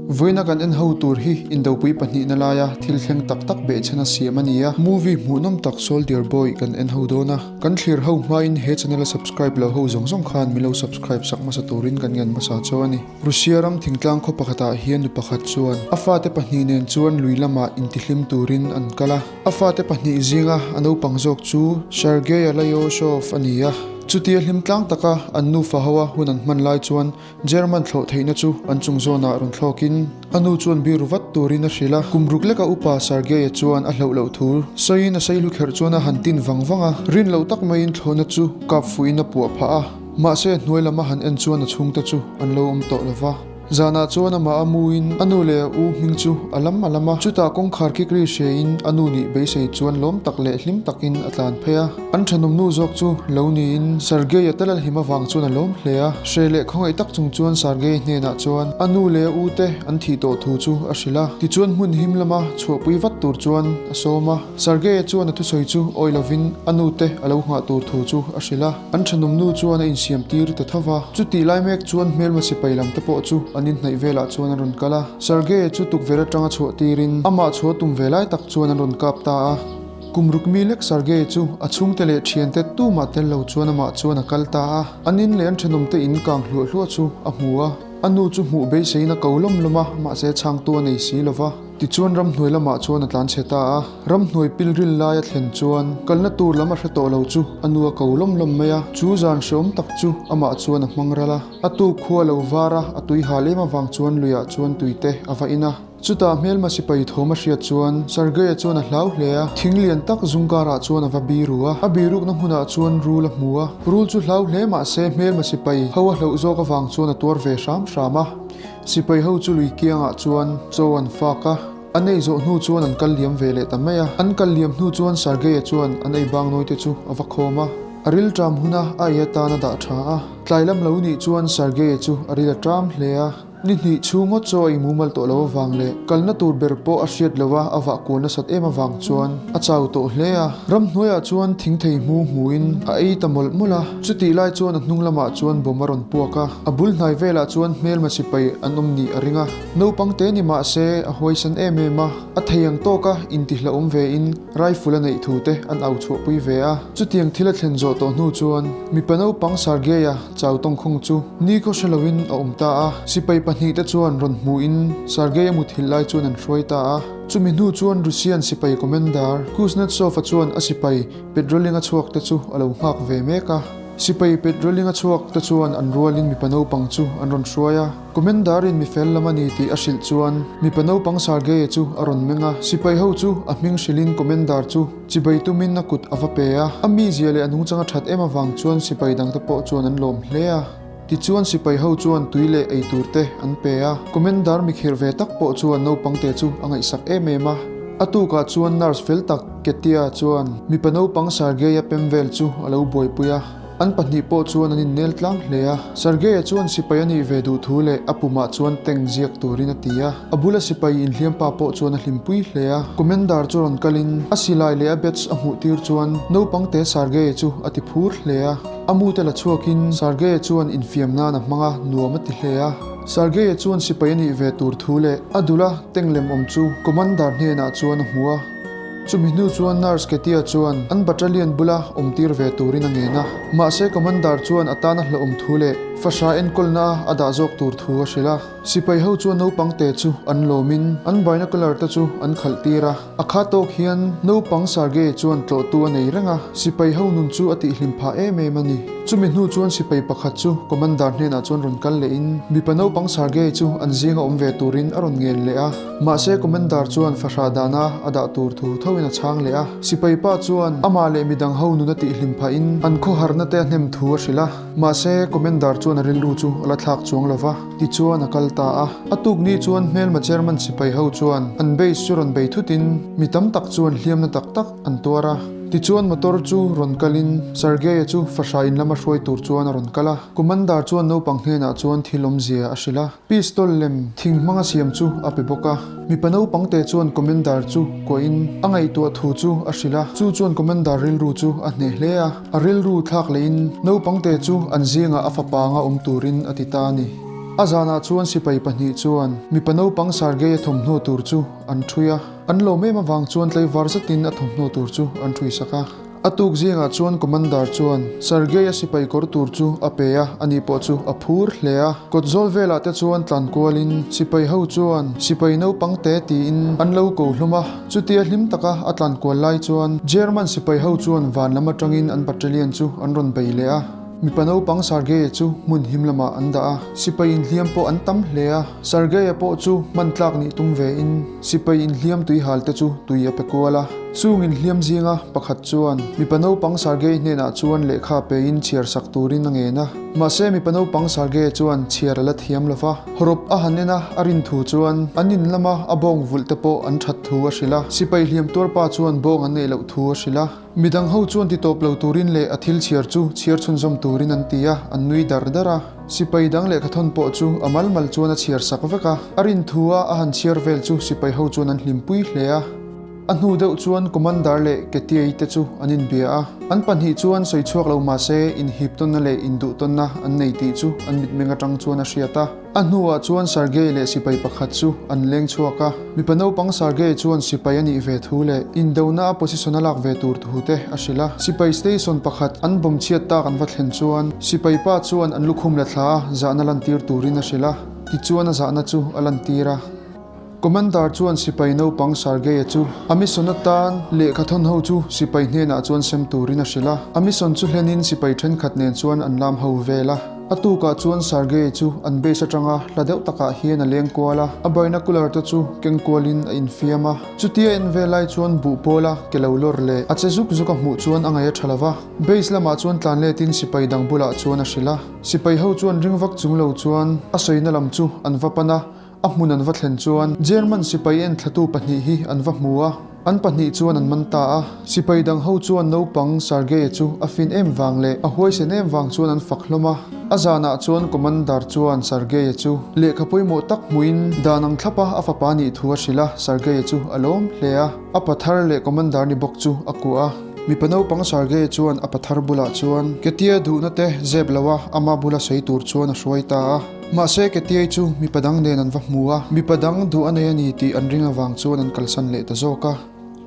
Vawiina kan en ho tur hi indopui pahnihna laia thil thleng tak tak behchhana siam a ni a, movie hmuhnawm tak Soldier Boy kan en ho dawn a. Kan thlir ho hmain he channel a subscribe lo ho zawng zawng khan min lo subscribe sak hmasa turin kan ngen hmasa chu a ni. Rusia ram thingtlang khaw pakhatah hian nu pakhat chuan a fate pahnih nen chuan lui lamah intihlim turin an kal a. A fate pahnih zinga a naupang zawk chu Sergei Alyosov a ni a. Chutia hlim tlang taka an nufa hoa hun an hman lai chuan German thlawh theihna chu an chung zawnah rawn thlawkin a nu chuan biru vat turin a hrilh a. Kum ruk leka upa Sergei-a chuan a hlauh loh thu sawiin a sei hlu kherh chuan a han tin vang vang a. Rin loh tak maiin thlawhna chu kap fuhin a puah phah a. Mahse hnuai lama han en chuan a chhungte chu an lo awm tawh lo va. Zanah chuan amah a muin a nu leh a u hming chu a lam a lam a. Chutah kawngkhar kik ri hriain a nu nih beisei chuan lawm tak leh hlim takin a tlan phei a. An thenawm nu zawk chu lo niin Sergei-a tel a hlim avang chuan a lawm hle a. Hre leh khawngaih tak chung chuan Sergei hnenah chuan a nu leh a u te an thih tawh thu chu a hrilh a. Tichuan hmun him lama chhuahpui vat tur chuan a sawm a. Sergei-a chuan a thusawi chu awi lovin a nu te a lo nghah tur thu chu a hrilh a. An thenawm nu chuan a insiam tir ta tho va. Chutih lai mek chuan hmelma sipai lam te pawh chu an inhnaih velah chuan an rawn kal a. Sergei-a chu tukverh atanga chhuah tirin amah chhuah tum ve lai tak chuan an rawn kap ta a. Kum ruk mi lek Sergei chu a chhungte leh thiante tumah tel lo chuan amah chuan a kal ta a. An in leh an thenawmte in kang hluah hluah chu a hmu a. A nu chu hmuh beiseiin a ko lawm lawm a, mahse chhangtu a nei si lo va. Tichuan ramhnuai lamah chuan a tlanchhe ta a. Ramhnuai pilril lai a thlen chuan kalna tur lam a hre tawh lo chu a nu a ko lawm lawm mai a. Chu zan hreawm tak chu amah chuan a hmang ral a. A tuk khua lo var a, a tui hal em avang chuan luiah chuan tuite a va in a. Chutah hmelma sipai thawm a hriat chuan Sergei-a chuan a hlau hle a, thing lian tak zungkarah chuan a va biru a. A birukna hmunah chuan rul a hmu a, rul chu hlau hle mah se hmelma sipai ho a hlauh zawk avang chuan a tuar ve hram hram a. Sipai ho chu lui kiangah chuan chaw an fak a, an ei zawh hnu chuan an kal liam ve leh ta mai a. An kal liam hnu chuan Sergei-a chuan an ei bang nawite chu a va khawm a, a ril ṭam huna a ei atan a dah ṭha a. Tlai lam lo nih chuan Sergei-a chu a ril a ṭam hle a. Ni hnih chhung ngawt chaw a inmumal tawh lo avang leh kalna tur ber pawh a hriat lo a, a vah kual nasat em avang chuan a chau tawh hle a. Ramhnuaiah chuan thingthei hmu hmuin a ei ta mawlh mawlh a. Chutih lai chuan a hnung lamah chuan bawm a rawn puak a, a bul hnai velah chuan hmelma sipai an awm nih a ring a. Naupang te ni mah se a huaisan em em a, a thei ang tawka intihlauhawm vein rifle a neih thu te an au chhuahpui ve a. Chutiang thil a thlen zawh tawh hnu chuan mipa naupang Sergei-a, Chau tawngkhawng chu nikhaw hre loin a awm ta a, sipai pahnihte chuan rawn hmuhin Sergei a muthilh lai chuan an hruai ta a. Chumi hnu chuan Russian sipai commander Kuznetsov-a chuan a sipai patrolling-a chhuakte chu a lo nghak ve mek a. Sipai patrolling-a chhuakte chuan an rualin mipa naupang chu an rawn hruai a. Commander-in mi fel lam a ni tih a hrilh chuan mipa naupang Sergei-a chu a rawn meng a. Sipai ho chu a hming hrilhin commander chu Chibai tumin a kut a va pe a, a mizia leh a nungchang a that em avang chuan sipai dangte pawh chuan an lawm hle a. Tichuan sipai ho chuan tui leh ei tur te an pe a, Commander mikhirh ve tak pawh chuan naupangte chu a ngaihsak em em a. A tukah chuan nurse fel tak Ketia chuan mipa naupang Sergei-a pem vel chu a lo buaipui a. An pahnih pawh chuan an innel tlang hle a. Sergei-a chuan sipai a nih ve duh thu leh a pumah chuan tank ziak turin a ti a. A bula sipai inhliampa pawh chuan a hlimpui hle a. Commander chu rawn kalin a silai leh a badge a hmuh tir chuan naupang te Sergei-a chu a ti phur hle a. A mute la chhuakin Sergei-a chuan infiam nan a hmang a, nuam a ti hle a. Sergei-a chuan sipai a nih ve tur thu leh a dula tank lem awm chu Commander hnenah chuan a hmu a. Chumi hnu chuan Nurse Ketia chuan an battalion bula awm tir ve turin a ngen a. Mahse Commander chuan a tana hlauhawm thu leh fahrah enkawlna a dah zawk tur thu a hrilh a. Sipai ho chuan naupang te chu an lawmin an binocular te chu an khalh tir a. A kha tawk hian naupang Sergei chuan tlawhtu a nei reng a, sipai ho nun chu a tihhlim phah em em a ni. Chumi hnu chuan sipai pakhat chu Commander hnenah chuan rawn kal lehin mipa naupang Sergei chu an zinga awm ve turin a rawn ngen leh a. Mahse Commander chuan fahrah dahna a dah tur thu thoin a chhang leh a. Sipai pa chuan amah leh midang ho nun a tihhlim phahin an khawharna te a hnem thu a hrilh a. Mahse Commander chuan a rilru chu a la thlak chuang lo va, tichuan a kal ta a. A tukni chuan hmelma German sipai ho chuan an base chu rawn bei thutin mi tam tak chuan hliamna tak tak an tuar a. Tichuan motor chu rawn kalin Sergei-a chu fahrah in lama hruai tur chuan a rawn kal a. Commander chuan naupang hnenah chuan thil awmzia a hrilh a. Pistol lem thing hmanga siam chu a pe bawk a. Mipa naupangte chuan Commander chu kuahin a ngaihtuah thu chu a hrilh a. Chu chuan Commander rilru chu a hneh hle a. A rilru thlak lehin naupangte chu an zingah a fapa anga awm turin a ti ta a ni. A zanah chuan sipai pahnih chuan mipa naupang Sergei-a thawmhnaw tur chu an ṭhui a, an lawm em avang chuan tlaivar zetin a thawmhnaw tur chu an ṭhui sak a. A tuk zingah chuan Commander chuan Sergei-a sipai kawr tur chu a pe a, ani pawh chu a phur hle a. Kawt zawl velah te chuan tlan kualin sipai ho chuan sipai naupang te tiin an lo ko hlawm a. Chutia hlim taka a tlan kual lai chuan German sipai ho chuan van lam atangin an battalion chu an rawn bei leh a. Mipa naupang Sergei-a chu hmun him lamah an dah a, sipai inhliam pawh an tam hle a. Sergei-a pawh chu hman tlak nih tum vein sipai inhliam tui hal te chu tui a pe kual a. Chung inhliam zinga pakhat chuan mipa naupang Sergei hnenah chuan lehkha pein chhiar sak turin a ngen a. Mahse mipa naupang Sergei chuan chhiar a la thiam lo va, hawrawp a han en a, a rin thu chuan an in lama a bawng vulh te pawh an that thu a hrilh a. Sipai hliam tuar pa chuan bawng an neih loh thu a hrilh a. Midang ho chuan ti tawp lo turin leh a thil chhiar chu chhiar chhunzawm turin an ti a, an nui dar dar a. Sipai dang lehkhathawn pawh chu a mal mal chuan a chhiar sak vek a, a rin thu a a han chhiar vel chu sipai ho chuan an hlimpui hle a. A hnu deuh chuan Commander leh Ketiai te chu an inbia a, an pahnih chuan sawi chhuak lo mah se inhip tawnna leh induh tawnna an nei tih chu an mitmeng atang chuan a hriat a. A hnuah chuan Sergei leh sipai pakhat chu an leng chhuak a, mipa naupang Sergei chuan sipai a nih ve thu leh indona a position a lak ve tur thu te a hrilh a. Sipai station pakhat an bawm chhiat tak an va thlen chuan sipai pa chuan an lukhum la thla a zahna lantir turin a hrilh a, tichuan a zahna chu a lantir a. Commander chuan sipai naupang Sergei-a chu a mission atan lehkha thawn ho chu sipai hnenah chuan sem turin a hrilh a. A mission chu hlenin sipai thenkhat nen chuan an lam ho vel a. A tukah chuan Sergei chu an base atanga hla deuh takah hian a leng kual a, a binocular te chu keng kualin a infiam a. Chutia en vel lai chuan buh pawla ke lo lawr leh a che zuk zuk a hmuh chuan a ngaih a tha lo va. Base lamah chuan tlan letin sipai dang bulah chuan a hrilh a. Sipai ho chuan ring vak chung lo chuan a sawina lam chu an va pan a. A hmun an va thlen chuan German sipai enthlatu pahnih hi an va hmu a, an pahnih chuan an man ta a. Sipai dang ho chuan naupang Sergei-a chu a fin em vang leh a huaisen em vang chuan an fak hlawm a. A zanah chuan Commander chuan Sergei-a chu lehkha pawimawh tak hmuhin dan ang thlapa a fapa nih thu a hrilh a, Sergei-a chu a lawm hle a. A pathar leh Commander ni bawk chu a kuah a. Mipa naupang Sergei-a chuan a pathar bulah chuan Ketia duhna te zep lo a, ama bula sawi tur chuan a hruai ta a. Mahse Ketiai chu mipa dang nen an va hmu a, mipa dang duh a nei a ni tih an ring avang chuan an kalsan leh ta zawk a.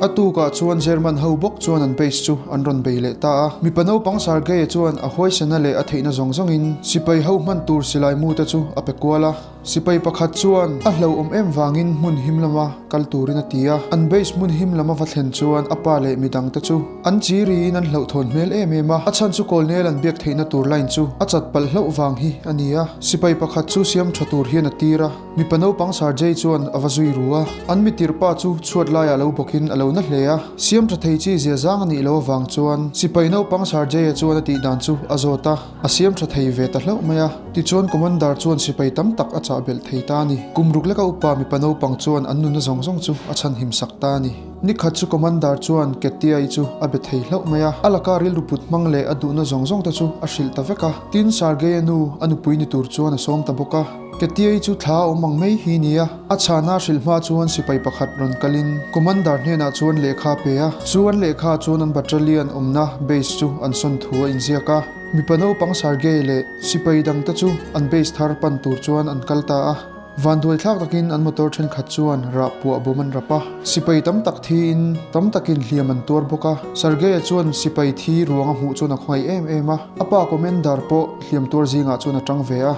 A tukah chuan German ho bawk chuan an base chu an rawn bei leh ta a. Mipa naupang Sergei-a chuan a huaisena leh a theihna zawng zawngin sipai ho hman tur silai mu te chu a pe kual a. Sipai pakhat chuan a hlauhawm em vangin hmun him lama kal turin a ti a. An base hmun him lama va thlen chuan a pa leh midang te chu An chi riin an hlauhthawn hmel em em a, a chhan chu Colonel an biak theihna tur line chu a chat palh hlauh vang hi a ni a. Sipai pakhat chu siam tha tur hian a tir a, mipa naupang Sergei chuan a va zui ru a. An mitir pa chu chhuat laiah lo bawkin a lo na hle a, siam tha thei chi zia zang a nih loh avang chuan sipai naupang Sergei-a chuan a tih dan chu a zawt a, a siam tha thei ve ta hlauh mai a. Tichuan Commander chuan sipai tam tak a chah belh thei ta a ni. Kum ruk leka upa mipa naupang chuan an nunna zawng zawng chu a chhanhim sak ta a ni. Nikhat chu Commander chuan Ketiai chu a be thei hlauh mai a, a laka rilru put hmang leh a duhna zawng zawng te chu a hrilh ta vek a. Tin, Sergei-a nu a nupui ni tur chuan a sawm ta bawk a. Ketiai chu thla a awm ang mai hi ni a, a chhana hrilh hma chuan sipai pakhat rawn kalin Commander hnenah chuan lehkha a pe a. Chu an lehkha chuan an battalion awmna base chu an sawn thu a inziak a. Mipa naupang Sergei leh sipai dangte chu an base thar pan tur chuan an kal ta a. Vanduai thlak takin an motor thenkhat chuan rah puah bawm an rap a, sipai tam tak thiin tam takin hliam an tuar bawk a. Sergei-a chuan sipai thi ruang a hmuh chuan a khawngaih em em a, a pa commander pawh hliam tuar zingah chuan a tang ve a.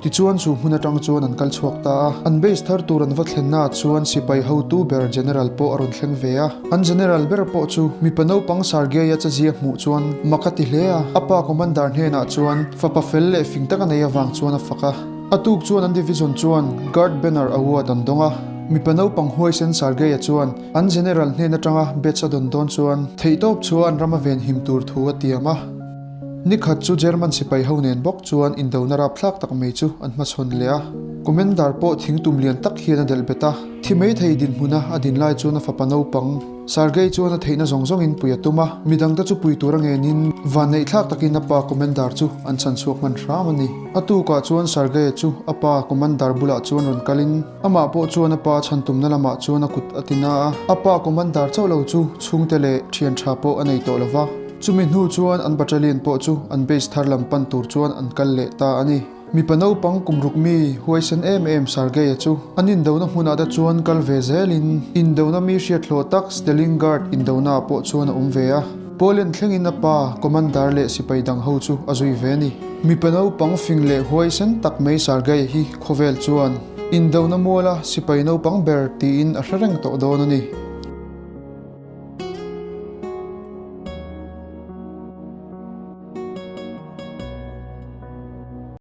Tichuan chu hmun atang chuan an kal chhuak ta a, an base thar tur an va thlennaah chuan sipai hotu ber general pawh a rawn thleng ve a. An general ber pawh chu mipa naupang Sergei-a chazia hmuh chuan mak a ti hle a, a pa commander hnenah chuan fapa fel leh fing tak a nei avang chuan a fak a. A tuk chuan an division chuan Guard Banner Award an dawng a, mipa naupang huaisen Sergei-a chuan an General hnen atanga badge a dawn dawn chuan theihtawp chuan ram a venhim tur thu a tiam a. Nikhat chu German sipai ho nen bawk chuan indona rapthlak tak mai chu an hmachhawn leh a, Commander pawh thingtum lian tak hian a delh bet a, thi maithei dinhmuna a din lai chuan a fapa naupang, Sergei chuan a theihna zawng zawngin pui a tum a, midangte chu pui tur a ngenin vanneihthlak takin a pa Commander chu an chhan chhuak hman hram a ni. A tukah chuan Sergei chu a pa Commander bulah chuan rawn kalin amah pawh chuan a pa chhan tumna lamah chuan a kut a ti na a, a pa Commander chauh lo chu chhungte leh thian tha pawh a nei tawh lo va. Chumi hnu chuan an battalion pawh chu an base thar lam pan tur chuan an kal leh ta a ni. Mipa naupang kum ruk mi huaisen em em Sergei-a chu an indona hmunah te chuan kal ve zelin indona mi hriathlawh tak Stalingrad indonaah pawh chuan a awm ve a. Poland thlengin a pa, commander leh sipai dang ho chu a zui ve a ni. Mipa naupang fing leh huaisen tak mai Sergei hi khawvel chuan indona muala sipai naupang ber tiin a hre reng tawh dawn a ni.